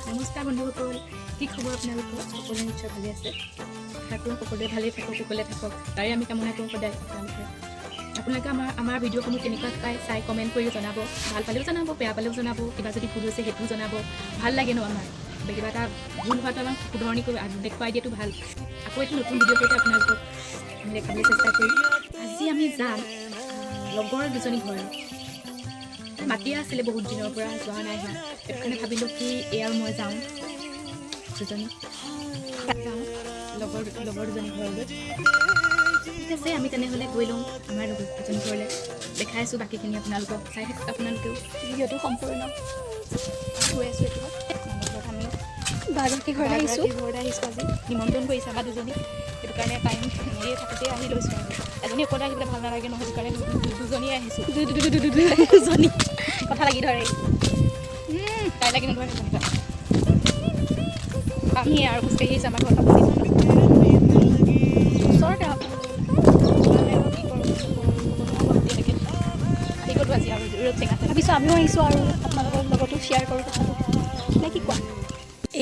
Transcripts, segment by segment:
নমস্কাৰ বন্ধুসকল, কি খবৰ আপোনালোকৰ? সকলোৱে নিশ্চয় ভালে আছে। আশা কৰোঁ সকলোৱে ভালেই থাকক, কুশলে থাকক, তাৰে আমি কামনা কৰোঁ সদায়। আপোনালোকে আপোনালোকে আমাৰ ভিডিঅ'সমূহ কেনেকুৱা পায় চাই কমেণ্ট কৰি জনাব। ভাল পালেও জনাব, বেয়া পালেও জনাব, কিবা যদি ভুল হৈছে সেইটোও জনাব। ভাল লাগে ন আমাৰ বা কিবা এটা ভুল হোৱাটো আমাক শুধৰণি কৰি দেখুৱাই দিয়াটো ভাল। আকৌ এটি নতুন ভিডিঅ' সৈতে আপোনালোকক আমি দেখাবলৈ চেষ্টা কৰিম। আজি আমি যাম লগৰ দুজনী ঘৰলৈ। মাতিয়ে আছিলে বহুত দিনৰ পৰা, যোৱা নাই হোৱা। সেইটো কাৰণে ভাবিলোঁ কি এই আৰু মই যাওঁ, দুজনী যাওঁ লগৰ দুজনী ঘৰলৈ। ঠিক আছে, আমি তেনেহ'লে গৈ লওঁ আমাৰ লগৰ দুজনী ঘৰলৈ। দেখাই আছোঁ বাকীখিনি আপোনালোকক, চাই থাকক আপোনালোকেও। ভিডিঅ'টো সম্পূৰ্ণ। গৈ আছোঁ এতিয়া ঘৰত আমি। বাগৰাকী ঘৰলৈ আহিছোঁ। বাগৰাকীৰ ঘৰলৈ আহিছোঁ। আজি নিমন্ত্ৰণ কৰিছে আমাৰ দুজনীক, সেইটো কাৰণে টাইম এই থাকোঁতে আহি লৈছোঁ। আৰু এজনী অকলে আহিবলৈ ভাল নালাগে নহয়, সেইটো কাৰণে দুজনীয়ে আহিছোঁ। দুজনী কথা লাগি ধৰে। তাই লাগি নধৰে সেইজনী। আমি আৰু খোজকাঢ়ি আহিছোঁ, আমাৰ ঘৰৰ পৰা বেছি দূৰ নহয়। ওচৰতে আৰু। কি কৰোঁ ক'ব নোৱাৰোঁ এতিয়ালৈকে। আহি গ'লোঁ আজি আৰু ৰ'দ টেঙা। ভাবিছোঁ আমিও আহিছোঁ আৰু আপোনালোকৰ লগতো শ্বেয়াৰ কৰোঁ কথাটো, নে কি কোৱা?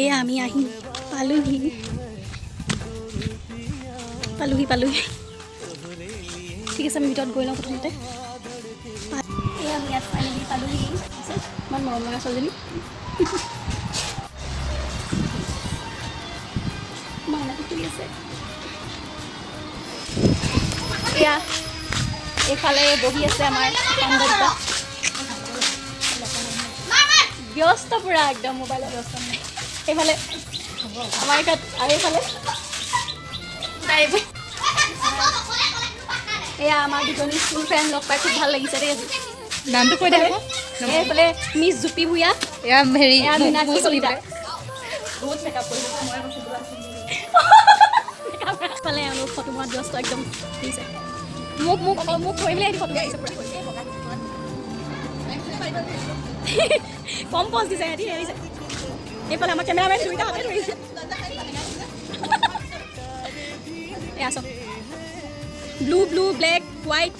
এয়া আমি আহি পালোহি, পালোহি, পালোহি। ঠিক আছে, আমি ভিতৰত গৈ লওঁ প্ৰথমতে। এয়া আমি ইয়াত ফাইনেলি পালোহি। আছে ইমান মৰম লগা ছোৱালীজনী, মাইনাটো শুই আছে। এয়া এইফালে বহি আছে আমাৰ বান্ধৱীটা, ব্যস্ত পূৰা একদম মোবাইলত ব্যস্ত। এইফালে আমাৰ ইয়াত আৰু এইফালে তাই। এয়া আমাৰ দুজনী স্কুল ফ্ৰেণ্ড, লগ পাই খুব ভাল লাগিছে দেই আজি। নামটো কৈ দে আকৌ। এইফালে মিছ জুপি ভূঞা। এয়া হেৰি। এয়া মীনাক্ষী কলিতা। বহুত মেকআপ কৰিছোঁ মই কৈছোঁ। এইফালে এওঁলোক ফটো মৰাত ব্যস্ত একদম দিছে। মোক মোক মোক থৈ মেলি আহি ফটো মাৰিছে পুৰা। কম পজ দিছে সিহঁতি এৰিছে। এইফালে আমাৰ কেমেৰামেন দুইটা হাতে ধৰিছে। এয়া চাওক, ব্লু ব্লু ব্লেক হোৱাইট।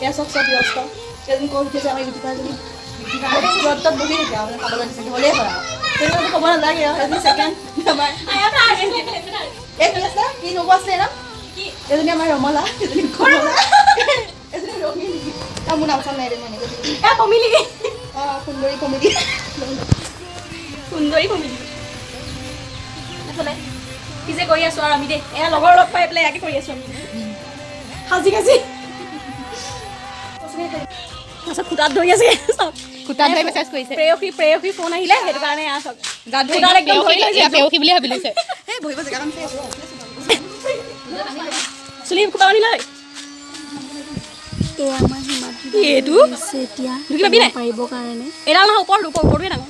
এয়া চব চব ব্যস্ত। এজনী ক'ত উঠিছে আমাৰ ইউটিউবাৰজনী, য'ত ত'ত বহি থাকে আৰু খাবলৈ দিছে হ'লেই হয় আৰু তেনেকুৱাতো ক'ব নালাগে। আৰু এজনী ছেকেণ্ড আমাৰ এই কি আছিলে, কি নবৌ আছিলে নাম? এজনী আমাৰ ৰমলা, এজনী কমলা, এজনী ৰঙিলী। আৰু মোৰ নাম চাম নাই দে, মই এনেকৈ। এ পমিলি। অঁ, সুন্দৰী কমেডি। সুন্দৰী পমিলি। এইফালে কি যে কৰি আছোঁ আৰু আমি দেই। এয়া লগৰ লগ পাই পেলাই ইয়াকে কৰি আছোঁ আমি সাজি কাজি। তাৰপিছত খুটাত ধৰি আছে চাওক। খুটাত ধৰি মেছেজ কৰিছে। প্ৰেয়সী প্ৰেয়সী ফোন আহিলে, সেইটো কাৰণে এয়া চাওক। গাত ধৰি। খুটাত একদম ধৰি লৈছে। প্ৰেয়সী বুলি ভাবি লৈছে। চুলি খোপা বান্ধি লৈ। এই আমাৰ হিমাদ্ৰী কি এইটো? আহিছে এতিয়া ঢুকি পাবি নাই? পাৰিবৰ কাৰণে। এডাল নহয়, ওপৰটো, ওপৰটোৱে ডাঙৰ।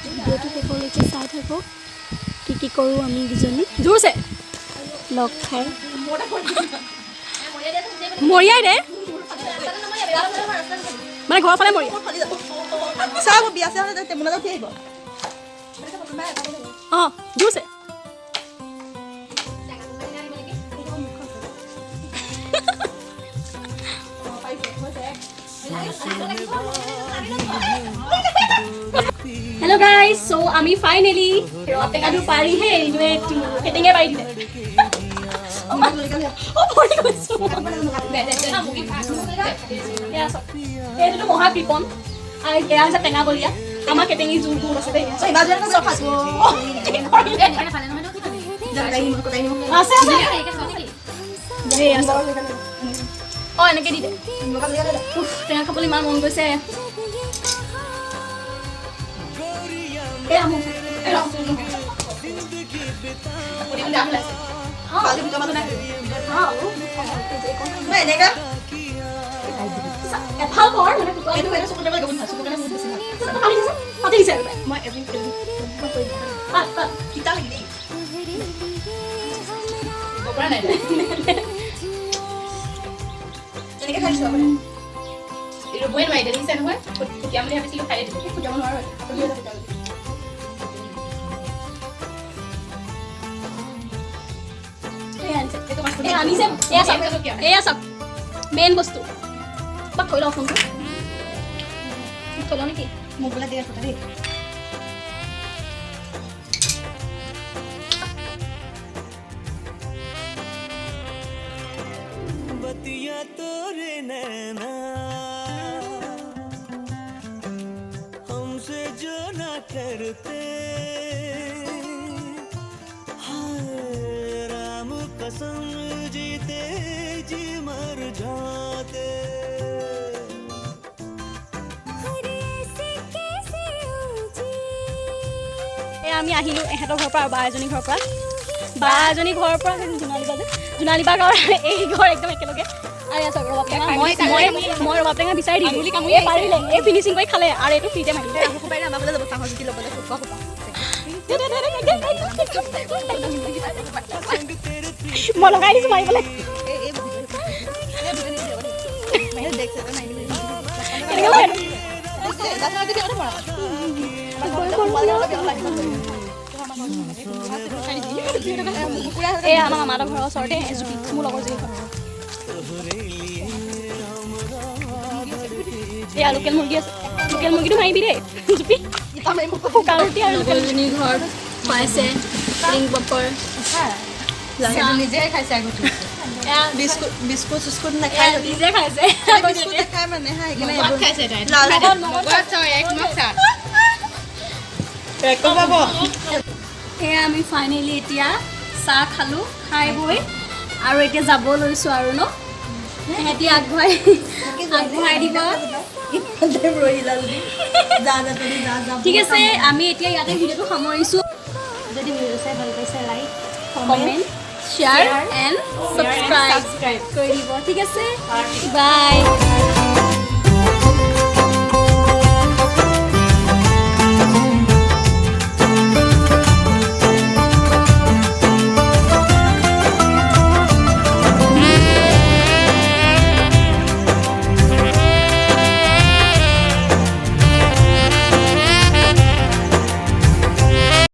ভিডিঅ'টো শেষলৈকে চাই থাকক, কি কি কৰোঁ আমি দুজনী জোৰছে লগ খাই। মৰিয়াই দে, মানে ঘৰৰ ফালে মৰিয়া। চাব, বিয়া চিয়া হ'লে টেমুনাত উঠি আহিব। অঁ, জোৰছে। হেল্ল' গাইজ, চ' আমি ফাইনেলি টেঙাটো পাৰিহে এৰিলোঁ। এইটো কেটেঙে পাৰি দিলে। অ', পৰি গৈছোঁ। এয়া চাওক, এইটোতো মহা কৃপণ আৰু এয়া হৈছে টেঙা বলীয়া। আমাৰ কেটেঙি জোৰ বহুত আছে দেই। আছে আছে। এয়া চাওক। অঁ, এনেকৈ দি দে। উফ, টেঙা খাবলৈ ইমান মন গৈছে। এয়া মোক এফাল কৰ মানে। পাতি দিছে, পাতি। দিছে। মই এভৰি পাত পাত। তিতা লাগি দেই। পৰা নাই। এনেকে খাই দিছো আপুনি। ৰুবই নোৱাৰি, দেখিছে নহয়। ফুটিয়াম বুলি ভাবিছিলোঁ, খাই দিলোঁ। ফুটাব নোৱাৰো। এয়া আনিছে। এয়া আনিছে। এয়া চাওক, এয়া চাওক, মেইন বস্তু। বা থৈ লওঁ ফোনটো, থৈ লওঁ নেকি? মোক বোলে দিয়া কথা দেই। बतिया तोरे नैना हमसे जो ना करते, हाय राम कसम जीते जी मर जाते। हरे ऐसे कैसे हो जी। এয়া আমি আহিলোঁ এহেঁতৰ ঘৰৰ পৰা আৰু বা এজনী ঘৰৰ পৰা, বা এজনী ঘৰৰ পৰা। সেই জোনালী বা যে, জোনালী বা ঘৰ, এই ঘৰ একদম একেলগে। আৰু এয়া চাওক, ৰবাব টেঙা। মই ৰবাব টেঙা বিচাৰি দিলোঁ, এই পাৰিলে, এই ফিনিচিং কৰি খালে আৰু এইটো ফ্ৰীতে মাৰিলে। পাৰিলে আমাৰ ফালে যাব চাহৰ জুতি ল'বলৈ সোপা সোপা। মই লগাই দিছোঁ মাৰিবলৈ। এই কেনেকৈ লগাই? এয়া আমাৰ মামাহঁতৰ ঘৰৰ ওচৰতে জুপি, মোৰ লগৰ জনী ঘৰ। এয়া লোকেল মুৰ্গী আছে। লোকেল মুৰ্গীটো মাৰিবি দেই জুপি। শুকান ৰুটি আৰু লোকেল লগৰজনী ঘৰত খুৱাইছে ৰিং পপৰ। নিজে খাইছে আগতে। বিস্কুট বিস্কুট চিস্কুট নাখায়। নিজে খাইছে। বিস্কুট নাখায় মানে হা, সেইকাৰণে মগত খাইছে তাই। লাল। মগত চাওঁ, এক মগ চাহ। পাব। এয়া আমি ফাইনেলি এতিয়া চাহ খালোঁ, খাই বৈ আৰু এতিয়া যাব লৈছোঁ আৰু ন সিহঁতি আগবঢ়াই আগবঢ়াই দিব। যা যা, তহঁতি যা যা। ঠিক আছে, আমি এতিয়া ইয়াতে ভিডিঅ'টো সামৰিছোঁ। যদি ভিডিঅ' চাই ভাল পাইছে, like, comment, share and subscribe subscribe কৰি দিব। ঠিক আছে, বাই।